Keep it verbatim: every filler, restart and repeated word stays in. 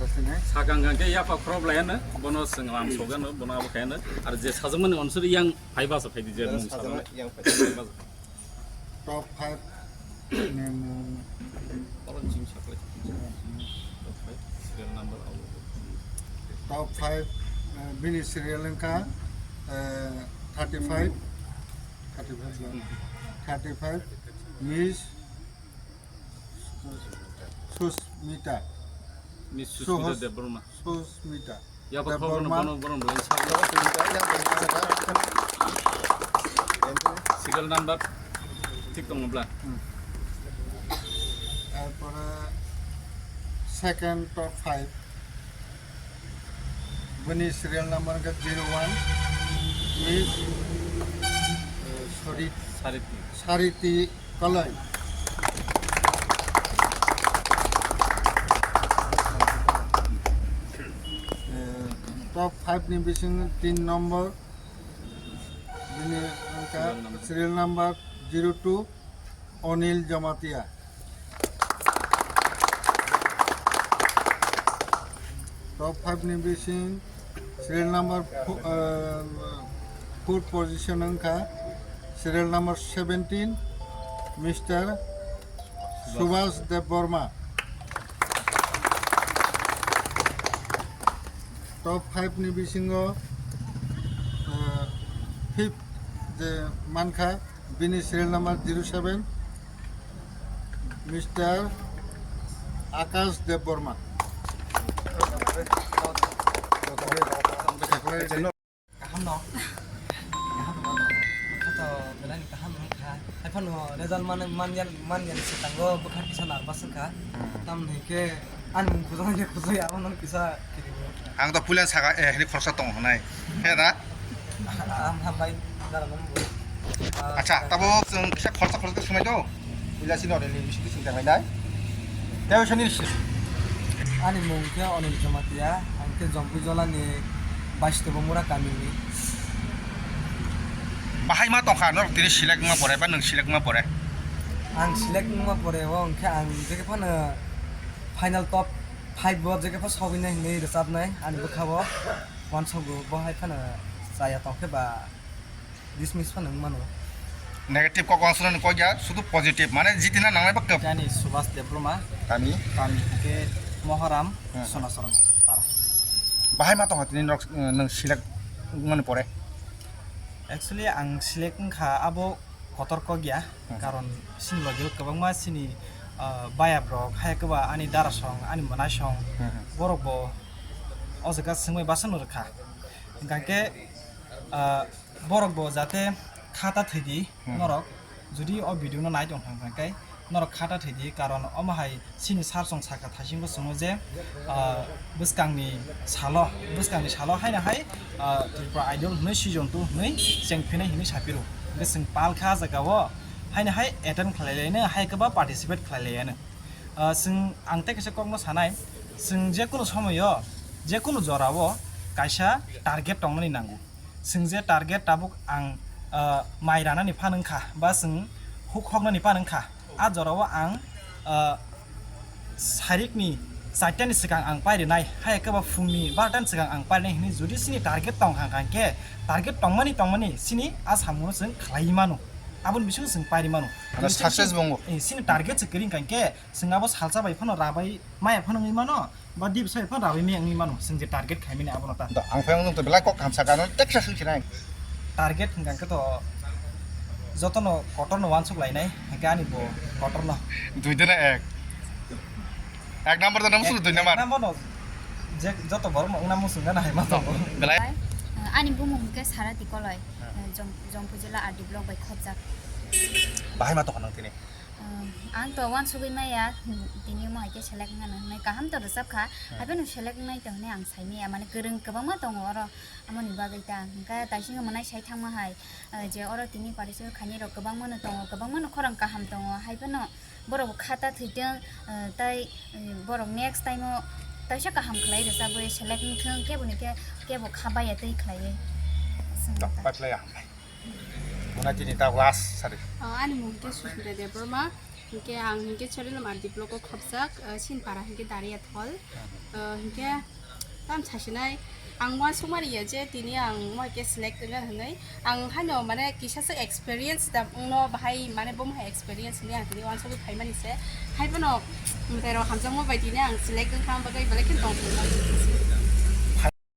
Sakang kang khe yapha khorok lai ano, bono chwng lam sogano, bono abo khaino. Ar je sajakmani onsory yang phai basa phai di je mung sajak yang phai. Top five ni mung. Oro jing saklai. Top five, serial number abo. Top five, eh, bini serial wngkha, eh, thirty five, thirty five, thirty five, Miss Susmita. Miss Susmita Suhas-, Debbarma. Susmita. Yabo Debbarma. Khorokno bono, bono, bono, sa-, serial number thik tongmobla. Hmm. Tarpore second top five. Bini serial number wngkha zero one, Miss, eh, Sariti. Sariti. Sariti Kalai. Eh, top five ni bising tin number. Bini wngkha serial number zero two, Anil Jamatia. Top five ni bising serial number fo-, eh, fourth position wngkha serial number seventeen, Mister Subhas Debbarma. Top five ni bisingo, eh, fifth je mankha, bini serial number zero seven, Mister Akash Debbarma. Kaham no? Kaham no? Khato belai ni kaham wngkha. Haiphano result man, man, man, se tango bwkha kisa nervous wngkha. Hmm. Tamni hwnkhe ani mung khujui, ani khujui, abono kisa kiriwo. Ang to puila saka, eh, hini khoroksa tongo hwnai. He da? Ang hambai, dara nang bo. Acha, tabo chwng kisa khoroksa khoroksa swmai do. Puila sini ore ni bisingo swng tanglai nai. Tei sini si. Ani mung khe Anil Jamatia, ang khe Jompuijolani Baistobo Mura kamini. Bahai ma tongkha, norok tini select wngma pore, ba nwng select wngma pore? Ang select wngma pore, o hwnkhe ang jekhe phano final top five bo jekhe pha sogwinai hinwi rwchapnai ani bwkhao uansukgo, bo hai phano chaya tongkhe ba dismiss phano wng mano. Negative kok uansuknani kok ya, sudu positive, mane jitina nangnai ba kwp. Ani Subhas Debbarma. Tani? Tani hwnkhe Moharam, hmm, Sonasorom para. Bahai ma tongkha tini norok, eh, nwng select wngmani pore? Actually, ang select wngkha abo kotor kok ya, hmm, karon sini logi o kwbangma sini, ah, bayabrok, hai kwba ani darasong, ani mwnaisong, hmm, borok bo o jaga swngbai basa no rwkha. Hingkha khe, ah, borok bo jate khata thwidi, hmm, norok jodi o video no nai tong thang thang khe norok khata thwidi, karon omo hai chini sir song saka thaisingo chwngno je, ah, bwskangni salo, bwskangni salo haino hai, ah, Tripura Idol hwnwi season two hwnwi cheng phinai hwnwi sapiro. Hwnkhe chwng palkha ah jagao haino hai attend khlai laino, hai kwba participate khlai laiano. Ah, chwng ang tei kaisa kokno sanai, chwng jekunu somoyo, jekunu jorao kaisa target tongnani nango. Chwng je target tabuk ang, ah, mai ranani phan wngkha, ba chwng huk hoknani phan wngkha, a jorao ang, ah, sarikni chartani swkang ang pairinai, hai khe ba phungni barotani swkang ang pairinai hinwi jodi chini target tong kha, hwnkhe target tongmani tongmani chini a samungo chwng khlaiwi mano, aboni bisingo chwng pairi mano. Ano success bo wngo. Eh, chini target se kwrwi hwnkhe chwng abo salsa bai phano rabai maya phano wngwi mano. Ba dibsa phano rabai maya wngwi mano, chwng je target khaimani abono ta. Da, ang phai wngtong belai kok kaham saka, ano teksa swi sinai. Target hwnkha khe to jotono kotorno uansuk lainai, hwnkhe ani bo kotorno. Dui dena ek. Ek number dena musu dui number. Ek number no je joto borok no wngna musu gana hai ma tongo. Belai. Ani bumung hwnkhe Sarati Koloi, Jom-, Jompui jila R D block bai khopjak. Bahai ma tongkha nang tini? Ang to uansugwi maya, tini omo hai khe select wngna nang hinwi kaham to rwchap kha. Hmm. Haiphano select wngnai to hinwi ang sai maya, mane kwrwng kwbangma tongo oro, amoni bagwi ta. Hwnkhe taisingo mwnai sai thangma hai, eh, je oro tini participate khainai rok kwbangma no tongo, kwbangma no khorang kaham tongo, haiphano borok bo khata thwitwng, eh, tai, eh, borok next time o taisa kaham khlai rwchabwi select wngthwng, kebo ni khe, kebo kha baya twi khlaiwi. Pai phlaiya. Mona tini ta last sari. Ah, ani mung khe Susmita Debbarma. Hinkhe ang hinkhe Chorilam R D block o khopjak, uh, Sinpara hinkhe Dariya Thol. Uh, hinkhe tam sasinai ang uansukmani ya je tini ang mo ke select wngna hinwi. Ang haino mane kisa se experience da wngno bahai mane bo hai experience hinwi ang tini uansukwi phaimani se. Hai bono mwtai rok hamjakma bai tini ang select wngkha ang bagwi belai khe tong.